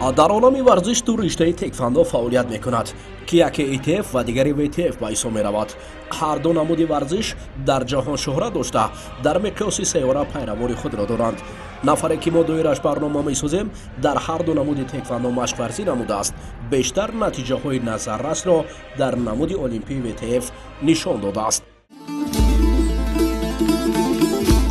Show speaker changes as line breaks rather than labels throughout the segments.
Дар олами варзиш ду риштаи теквандо фаъолият мекунад, ки яке ИТФ ва дигари ВТФ ба ҳисоб меравад. Ҳар ду намуди варзиш дар ҷаҳон шӯҳрат дошта, дар миқёси сайёра пайравони худро доранд. Нафаре ки мо доираш барнома месозем, дар ҳар ду намуди теквандо машқварзӣ намудааст. Бештар натиҷаҳои назаррасро дар намуди олимпии ВТФ нишон додааст.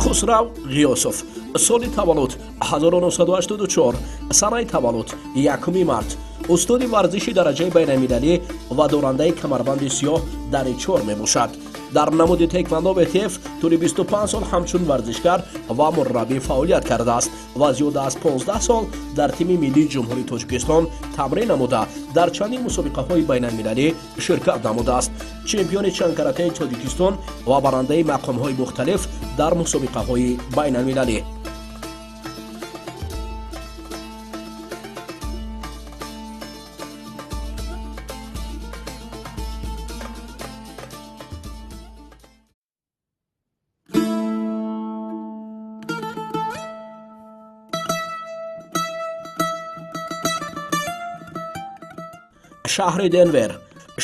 Хусрав Ғиёсов, соли таваллуд 1984, санаи таваллуд 1 март, устоди варзиши дараҷаи байналмилалӣ ва дорандаи камарбанди сиёҳ дар чор мебошад. Дар намуди теквандо ВТФ тӯли 25 сол ҳамчун варзишгар ва мураббӣ фаъолият кардааст ва зиёда аз 15 сол дар тими миллии Ҷумҳурии Тоҷикистон тамрин намуда, дар чандин мусобиқаҳои байналмилалӣ ширкат намудааст. Чемпиони чандкаратаи Тоҷикистон ва барандаи мақомҳои мухталиф дар мусобиқаҳои байналмилалӣ. Шаҳри Денвер,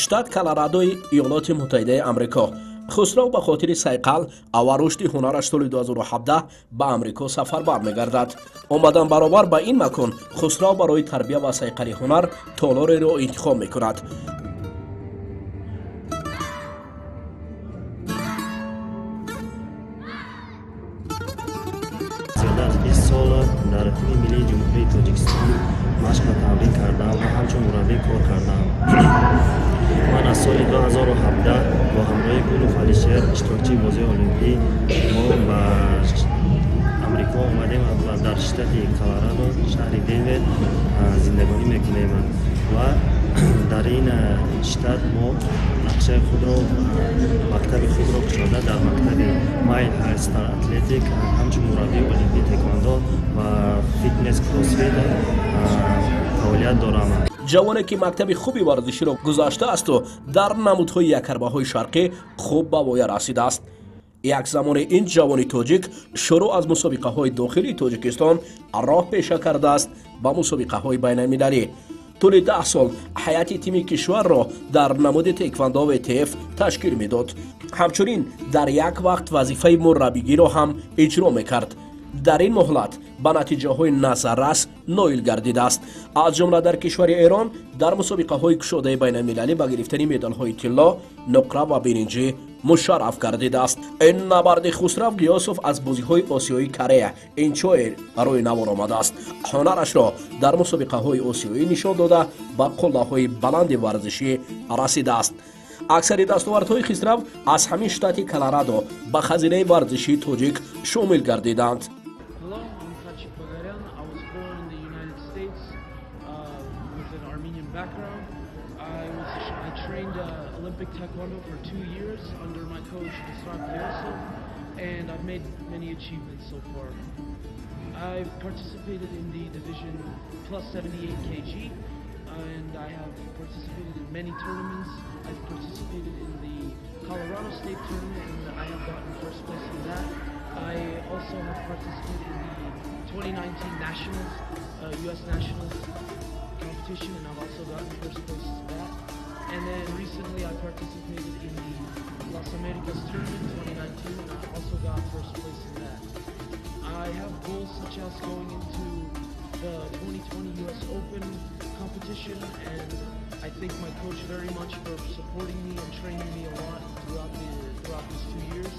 штат Колорадои Иёлоти Муттаҳидаи Амрико. Хусрав ба хотири сайқал ва рушди ҳунараш соли 2017 ба Амрико сафарбар мегардад. Омадан баробар ба ин макон, Хусрав барои тарбия ва сайқали ҳунар толореро интихоб мекунад.
Зиёда аз 20 сол дар тими миллии Ҷумҳурии Тоҷикистон машқ ва тамрин кардам ва ҳамчун мураббӣ кор кардам. Ман аз соли 2017 бо ҳамроҳии Гулов Алишер, иштирокчии бозиҳои олимпӣ, мо ба Амрико омадем ва дар штати Колорадо, шаҳри Денвер зиндагонӣ мекунем ва дар ин штат мо нақшаи худро, мактаби худро кушода, дар мактаби Mile High Star Athletic ҳамчун мураббии олимпии теквандо ва фитнес, кроссфит фаъолият дорам.
Ҷавоне ки мактаби хуби варзиширо гузаштаасту дар намудҳои якарбаҳои шарқӣ хуб ба воя расидааст. Як замоне ин ҷавони тоҷик шурӯъ аз мусобиқаҳои дохилии Тоҷикистон роҳ пеша кардааст ба мусобиқаҳои байналмилалӣ. Тӯли 10 сол ҳайати тими кишварро дар намуди теквандо ВТФ ташкил медод. Ҳамчунин дар як вақт вазифаи мураббигиро ҳам иҷро мекард. Дар ин муҳлат ба натиҷаҳои назаррас ноил гардидааст. Аз ҷумла дар кишвари Эрон дар мусобиқаҳои кушодаи байналмилалӣ ба гирифтани медалҳои тилло, нуқра ва биринҷӣ мушарраф гардидааст. Ин набарди Хусрав Ғиёсов аз бозиҳои осиёии Корея Инчои рӯи навор омадааст. Ҳунарашро дар мусобиқаҳои осиёӣ нишон дода, ба қуллаҳои баланди варзишӣ расидааст. Аксари дастовардҳои Хисрав аз ҳамин штати Колорадо ба хазинаи варзишии тоҷик шомил гардиданд.
Hello, I'm Khachik Bagaryan. I was born in the United States with an Armenian background. I trained Olympic Taekwondo for 2 years under my coach Khosrav Giyosov, and I've made many achievements so far. I've participated in the division plus 78 kg, and I have participated in many tournaments. I've participated in the Colorado State tournament, and I have gotten first place in that. I also have participated in the 2019 Nationals, U.S. Nationals competition, and I've also gotten first place in that. And then recently I participated in the Las Americas tournament 2019, and I also got first place in that. I have goals such as going into the 2020 US Open competition, and I thank my coach very much for supporting me and training me a lot throughout these 2 years.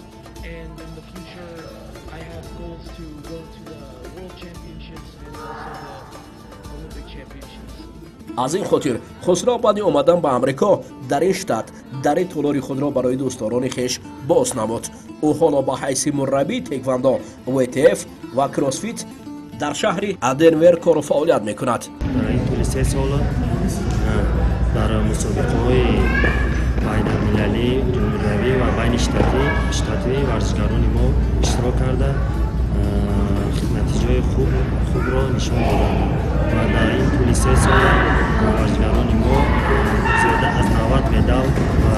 And in the future, I have goals to go to the World Championships and also the Olympic Championships.
Аз ин хотир Хусрав баъди омадан ба Амрико дар ин штат дари толори худро барои дӯстдорони хеш боз намуд. Ӯ ҳоло ба ҳайси мураббии теквандо ВТФ ва кроссфит дар шаҳри Денвер кору фаъолият мекунад.
Дар ин тӯли 3 сол дар мусобиқаҳои байналмилалӣ, ҷумҳуриявӣ ва байни штатӣ варзишгарони мо иштирок карда, натиҷаҳои хубро нишон доданд ва дар ин тӯли 3 сол варзишгарони мо зиёда аз 90 медал ва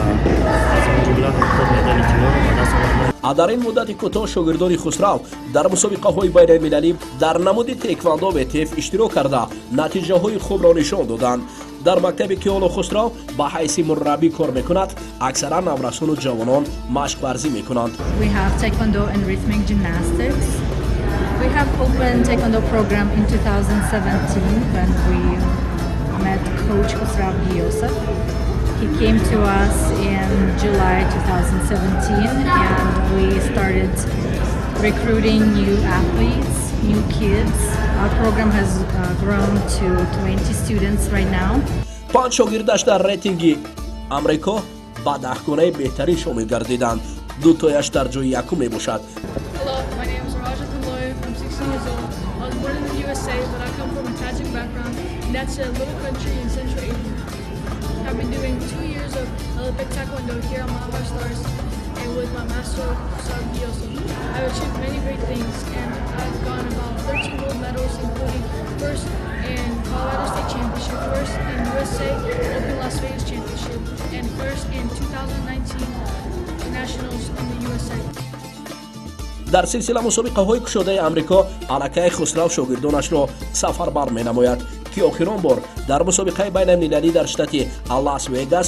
аз он ҷумла 70 медали тиллоро ба даст оварданд.
Дар ин муддати кӯтоҳ шогирдони Хусрав дар мусобиқаҳои байналмилалӣ дар намуди теквандо ВТФ иштирок карда, натиҷаҳои хубро нишон доданд. Дар мактабе, ки ҳоло Хусрав ба ҳайси мураббӣ кор мекунад, аксаран наврасону ҷавонон машқварзӣ мекунанд.
We have Taekwondo and rhythmic gymnastics. We have opened Taekwondo program in 2017 when we met Coach Khusrav Giyosov. He came to us in July 2017 and we started recruiting new athletes, new kids. Our program has grown to 20 students right now.
Панҷ шогирдаш дар рейтинги Амрико ба 10-гонаи беҳтарин шомил гардиданд, дутояш дар ҷои якум мебошад.
Hello, my name is Raja Taloyev. I'm 16 years old. I was born in the USA, but I come from a Tajik background, and that's a little country in Central Asia. I've been doing 2 years of Olympic Taekwondo here on Mile High Stars and with my master, Khusrav Giyosov. I've achieved many great things, and I've gotten about 13 gold medals, including first in Colorado State Championship, first in USA Open Las Vegas Championship, and first in 2019 Nationals in the USA.
Дар силсила мусобиқаҳои кушодаи Амрико аллакай Хусрав шогирдонашро сафарбар менамояд, ки охирон бор дар мусобиқаи байналмилалӣ дар штати Лас Вегас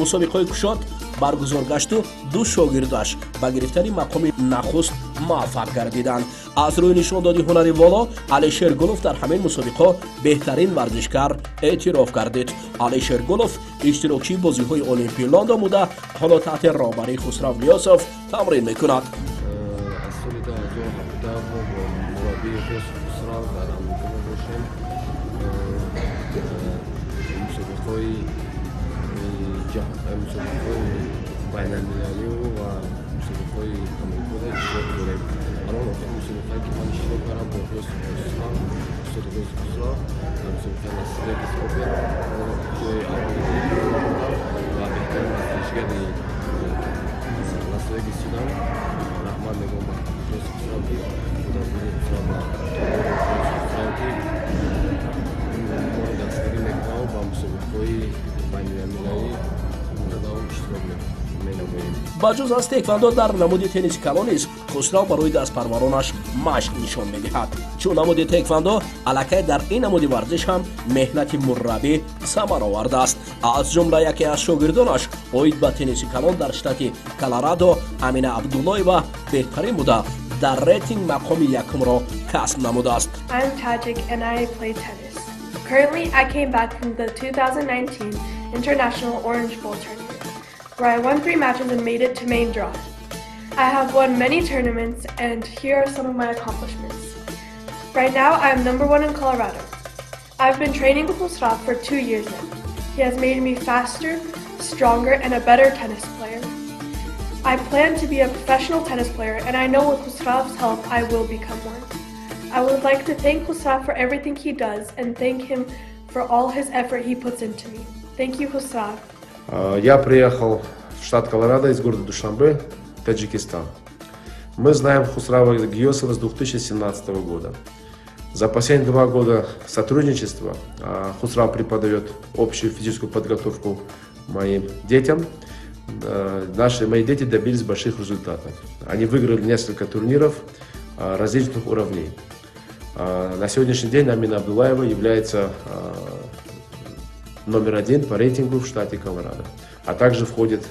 мусобиқаҳои кушод баргузор гашту ду шогирдаш ба гирифтани мақоми нахуст муваффақ гардиданд. Аз рӯи нишондоди ҳунари воло Алишер Гулов дар ҳамин мусобиқо беҳтарин варзишкар эътироф гардид. Алишер Гулов иштирокчии бозиҳои Олимпии Лондон буда, ҳоло таҳти роҳбарии Хусрав Ғиёсов тамрин мекунад.
Аз соли 2017 мо бо мураббии худ Хусрав дар Амрико мебошем. Мусобиқаҳои байналмилалию ва мусобиқаҳои Амрикода иштирок дорем. Алон охир мусобиқае, ки ман иштирок кардам бо Хусрав, устоди Хусрав, дар мусобиқаи Лас Вегас Опен ҷои аввал ва беҳтарин варзишгари Лас Вегас шудам. Раҳмат мегӯям ба Хусрав, ки дастгири Хусрав, ба Хусрав, ки моро дастгирӣ мекунад, ба мусобиқаҳои байналмилалӣ мудавом иштирок менамоем.
Ба ҷуз аз теквандо дар намуди тенниси калон низ Хусрав барои дастпарваронаш машқ нишон медиҳад. Чун намуди теквандо, аллакай дар ин намуди варзиш ҳам меҳнати мураббӣ самар овардааст. Аз ҷумла яке аз шогирдонаш оид ба тенниси калон дар штати Колорадо Амина Абдуллоева беҳтарин буда, дар рейтинг мақоми якумро касб намудааст.
I'm Tajik and I play tennis. Currently, I came back from the 2019 International Orange Bowl tournament, where I won three matches and made it to main draw. I have won many tournaments, and here are some of my accomplishments. Right now, I am number one in Colorado. I've been training with Khusrav for 2 years now. He has made me faster, stronger, and a better tennis player. I plan to be a professional tennis player, and I know with Khusrav's help I will become one. I would like to thank Khusrav for everything he does and thank him for all his effort he puts into me. Thank you, Khusrav.
Я приехал в штат Колорадо из города Душанбе, Таджикистан. Мы знаем Хусрава Гиосова с 2017 года. За последние 2 года сотрудничества Хусрав преподает общую физическую подготовку моим детям. Мои дети добились больших результатов. Они выиграли несколько турниров различных уровней. На сегодняшний день Амина Абдулаева является номер один по рейтингу в штате Колорадо, а также входит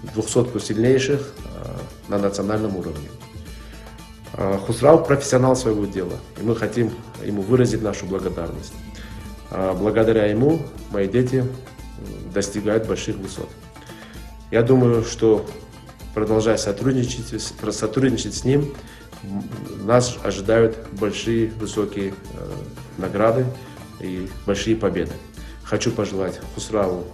в 200-ку сильнейших на национальном уровне. Хусрав профессионал своего дела, и мы хотим ему выразить нашу благодарность. Благодаря ему мои дети достигают больших высот. Я думаю, что, продолжая сотрудничать с ним, нас ожидают большие, высокие награды и большие победы. Хочу пожелать Хусраву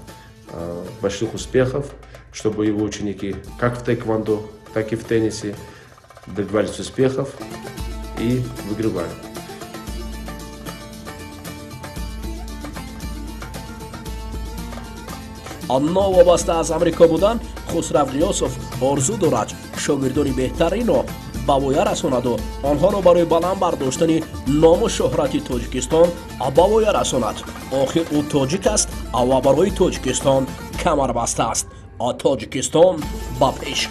больших успехов, чтобы его ученики как в тхэквондо, так и в теннисе добивались успехов и выигрывали.
Новобаста аз Амрико будан, Хусрав Ғиёсов орзу дорад шогирдони беҳтаринро ба воя расонаду онҳоро барои баланд бардоштани ному шӯҳрати Тоҷикистон ба воя расонад. Охир ӯ тоҷик аст ва барои Тоҷикистон камар бастааст. Тоҷикистон ба пеш!